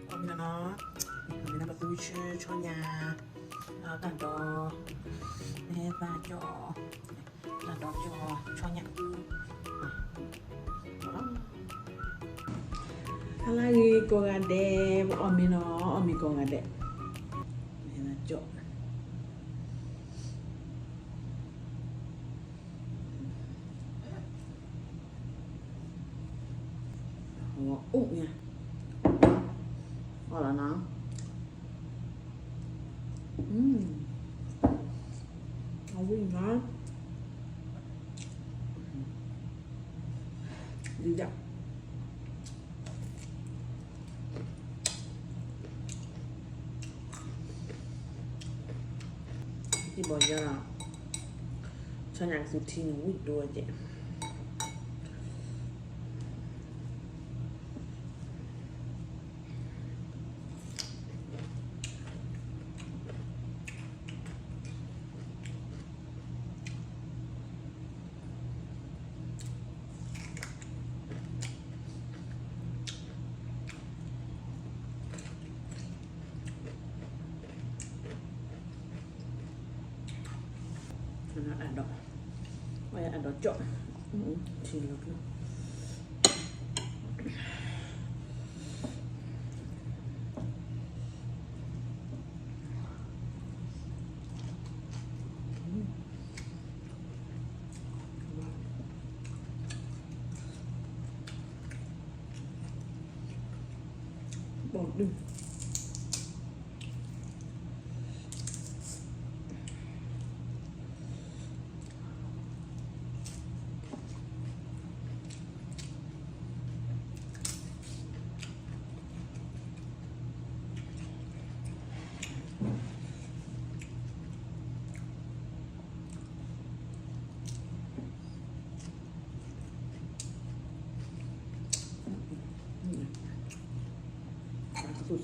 အီၣ်မ့ၤလီၤနီၤ, အီၣ်မ့ၤလီၤ ပသူဆှၢဆီညၣ်, တၢ်ဒီး, မ့ၢ်သၣ်ကၠီၣ်, တၢ်ဒီးကၠီၣ်ဆီညၣ်, ဟါလၢဂ့ၤကိးဂၤဒဲး, ပအီၣ်မ့ၤနီၤ, အီၣ်မ့ၤကိးဂၤဒဲး, မ့ၢ်သၣ်ကၠီၣ် အိၣ်ညါ, အီၣ်လီၤနီၤ, အဝံၣ်နီၤ, ဒ်ဒၣ် တံၢ်ဘီယီလီၤ,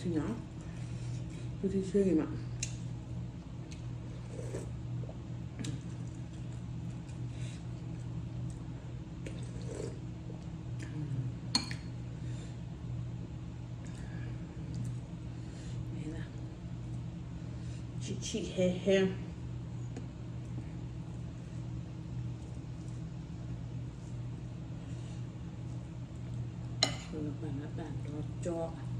ဆီညၣ်ကသူထံန့ၣ် ဝံၣ်ဒိၣ်ကဲး, အဒိး, အဒိးကၠီၣ်, ထံလီၤကျိ ဘီဒုး ကသူထံညါ, ကသူထံဆၢဂ့ၤမး, ဆံးဆံးဟဲဟဲ ပှၤနတၢ်ဒီကၠီ, ဒီကၠီ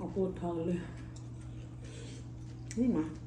အကိၢ်ထီၣ်လၢ မ့ၢ်မး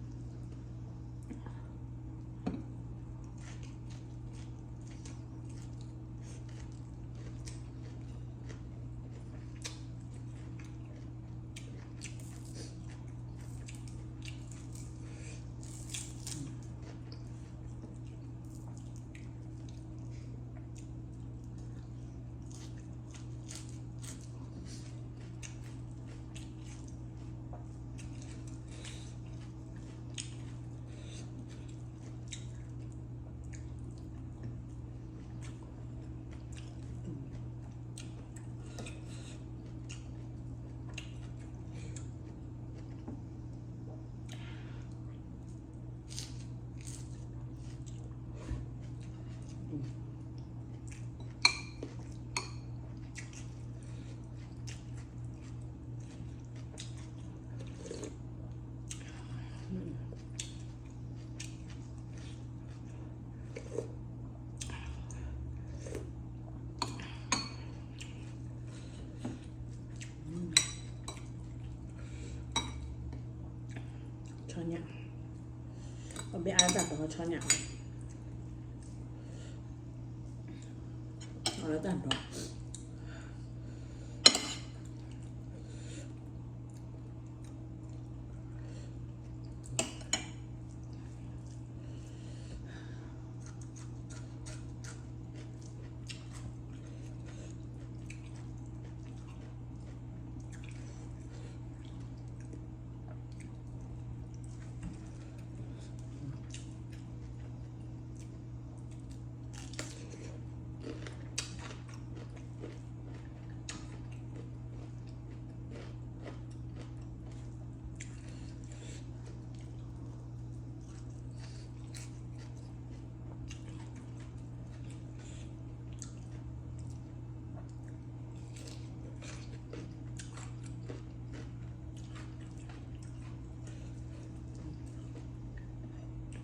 ဆီညၣ်, အဘ့ၣ်အါလၢတၢ်တီၤဆီညၣ်, အါလၢတၢ်တီၤ အ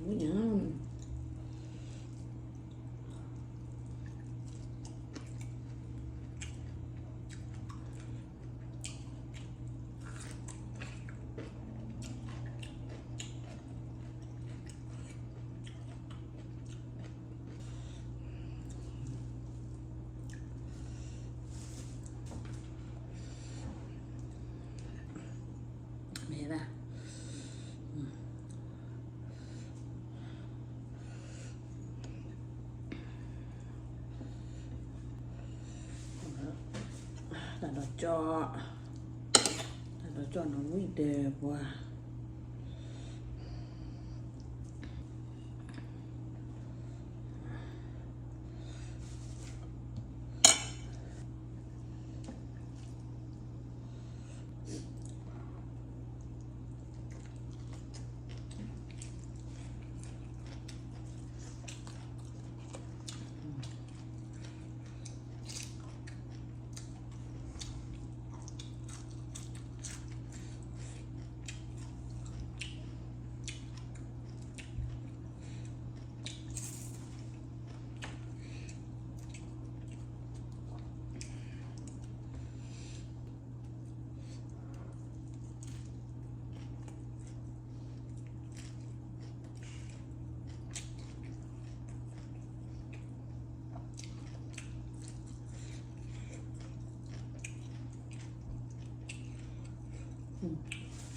မုၢ်ညါ မ့ၢ်ဒၣ် တၢ်ဒီးကၠီ, တၢ်ဒီးကၠီနီၣ်ဝံၣ်ဒဲးပှ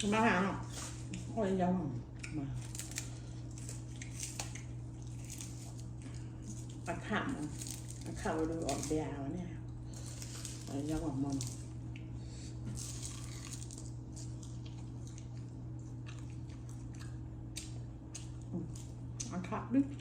ၤ မၤဟါ, အိၣ်ယၤမး, အခၣ်မး, အခၣ်ဝဲဒၣ်အီၣ်ဘဲအါဝဲန့ၣ်, ယၤမး, အခၣ်ဒုး က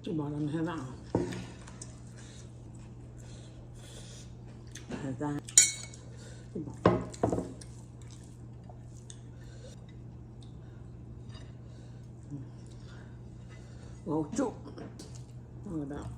ဘီလၢနဟဲဘၣ်အီၤ, ဟဲဘၣ်, ဂီၤကၠိၣ်, အဝဲဒၣ်တၢ်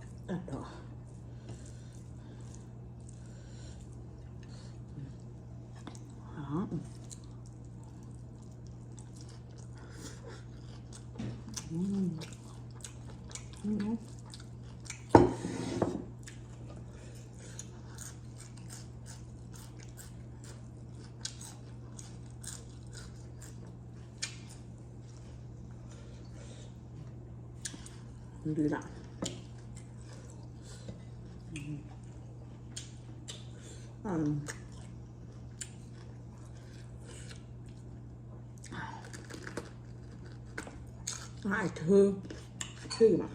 တီၤ ဒုးဒၣ်, အါ, အါ, ထု, ထုကဘၣ်.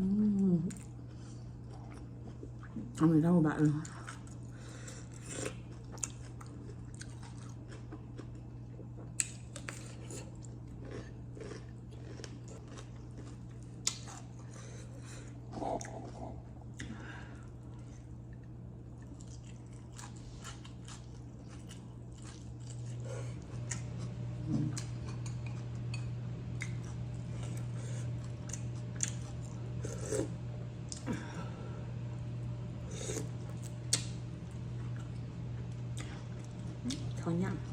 အမ့ၢ်တၢ်အိၣ်ဘၣ်လီၤ. ထီၣ်ညၣ်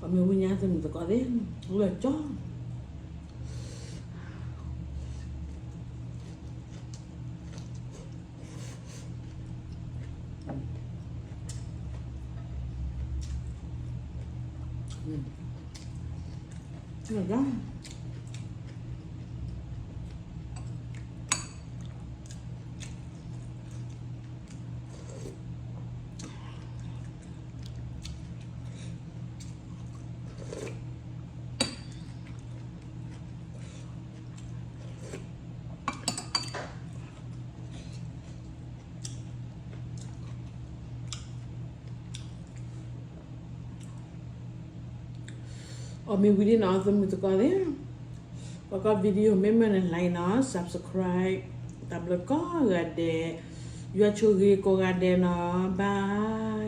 အမ့ၢ်ဝံညါသနံၤသကိးသ့ၣ် လၢကၠီ အီၣ်မ့ၢ်ဝံၤလံနီၤ သမုာ်သကိးသ့ၣ်, ကွၢ်ကွၢ် video မ့ၢ်မ့ၢ်န့ၣ် like နီၤ subscribe တၢ်ဘျုးကိးဂၤဒဲး, ယွၤဆိၣ်ဂ့ၤကိးဂၤဒဲးနီၤ bye.